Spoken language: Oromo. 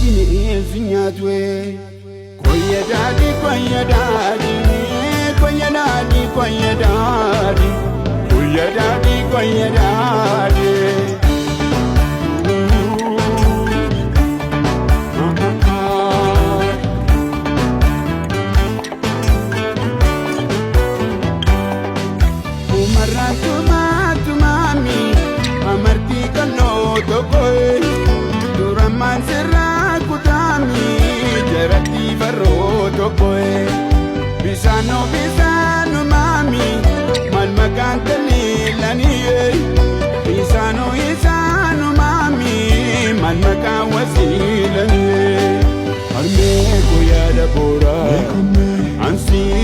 Bineensi nyaatu. Koyya daadhi, koyya daadhi, koyya daadhi, koyya daadhi, koyya daadhi, koyya daadhi. Umarraan tumaa tumaami amartii qal'oo tokko, durammaan sirraa kutaami jaratti farroo tokko. Bisaanoo bisaanumaami maal maqaan taliilanii? Bisaanoo isaanumaami maal maqaan wasiilanii? Harmee koo yaada booraa ansi.